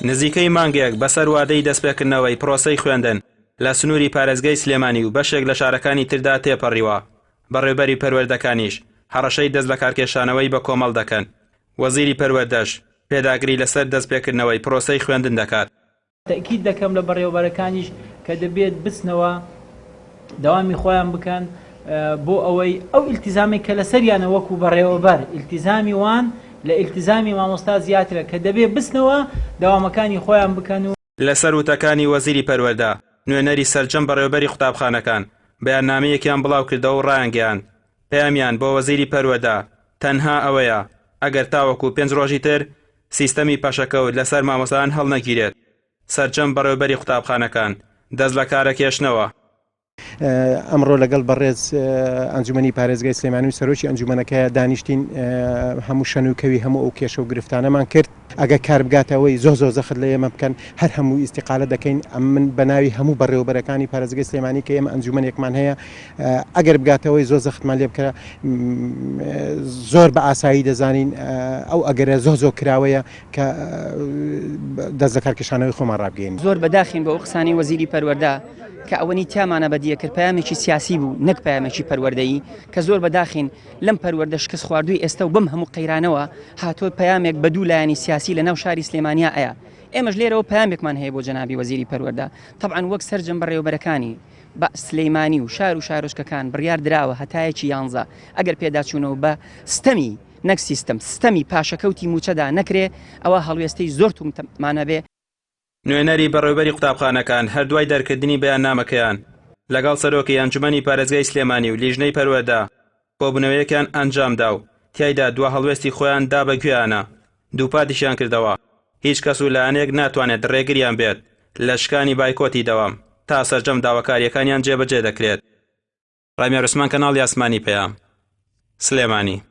نزیکەی مانگێک بەسەر وادەی دەستپێکردنەوەی پرۆسەی خوێندن لە سنووری پارێزگای سلێمانی و بەشێک لە شارەکانی تردا تێپەڕیوە، بەڕێوبەری پەروەردەکانیش هەڕەشەی دەستلەکارکێشانەوەی بەکۆمەڵ دەکەن، وەزیری پەروەردەش پێداگری لەسەر دەستپێکردنەوەی پرۆسەی خوێندن دەکات. تەئکید دەکەم لە بەڕێوەبەرەکانیش کە دەبێت بچنەوە دەوامی خۆیان بکەن بۆ ئەوەی ئەو ئیلتیزامەی کە لەسەریانە وەکو بەڕێوەبەر ئیلتیزامی وان لە ئیلتیزامی مامۆستا زیاترە کە دەبێت بچنەوە دەوامەکانی خۆیان بکەن و. لەسەر وتەکانی وەزیری پەروەردە، نوێنەری سەرجەم بەڕێوەبەری قوتابخانەکان بەیاننامەیەکیان بڵاوکردەوە و ڕایانگەیاند، پەیامیان بۆ وەزیری پەروەردە تەنها ئەوەیە ئەگەر تاوەکو پێنج ڕۆژی تر سیستەمی پاشەکەوت لەسەر مامۆستایان هەڵنەگیرێت، سەرجەم بەڕێوەبەری قوتابخانەکان دەست لەکارەکێشنەوە. ئەمڕۆ لەگەڵ بەڕێز ئەنجومەنی پارێزگای سلێمانی و سەرۆکی ئەنجومەنەکە دانیشتین، هەموو شەن و کەوی هەموو ئەو کێشە و گرفتانەمان کرد. ئەگەر کار بگاتە ئەوەی زۆر زۆر زەخت لە ئێمە بکەن، هەر هەموو ئیستیقالە دەکەین. من بە ناوی هەموو بەڕێوەبەرەکانی پارێزگای سلێمانی کە ئێمە ئەنجومەنێکمان هەیە، ئەگەر بگاتە ئەوەی زۆر زەختمان لێ بکە، زۆر بە ئاسایی دەزانین ئەو ئەگەرە زۆر زۆر کراوەیە کە دەست لەکارکێشانەوەی خۆمان ڕابگەیەنین. زۆر بەداخین بۆ ئەو قسانەی وەزیری پەروەردە کە ئەوەنی تیامانە بەدیە کرد پەیامێکی سیاسی بوو نەک پەیامێکی پەروەردەیی کە زۆر بەداخین لەم پەروەردە شکست خواردووی ئێستا و بەم هەموو قەیرانەوە هاتۆ پەیامێک بە دوو لایەنی سیاسی لە ناو شاری سلێمانیا ئەیا ئێمەش لێرەوە پەیامێکمان هەیە بۆ جەنابی وەزیری پەروەردە تەبعەن وەک سەرجەم بەڕێوەبەرەکانی بە سلیمانی و شار و شارۆچکەکان بڕیار دراوە هەتا یەکی یانزە ئەگەر پێداچوونەوە بە ستەمی نەک سیستم ستەمی پاشەکەوتی مووچەدا نەکرێ ئەوا هەڵوێستەی زۆر توندمان هەبێ. نوێنەری بەڕێوبەری قوتابخانەکان هەر دوای دەرکردنی بەیاننامەکەیان لەگەڵ سەرۆکی ئەنجومەنی پارێزگای سلێمانی و لیژنەی پەروەردە کۆبوونەوەیەکیان ئەنجامدا و تیایدا دوا هەڵوێستی خۆیان دا بە گوێیانا دووپاتیشیان کردەوە هیچ کەس و لایەنێک ناتوانێت ڕێگریان بێت لە شکانی بایکۆتی دەوام تا سەرجەم داواکارییەکانیان جێبەجێ دەکرێت. ڕامیار عوسمان کەناڵی ئاسمانی پەیام. سلێمانی.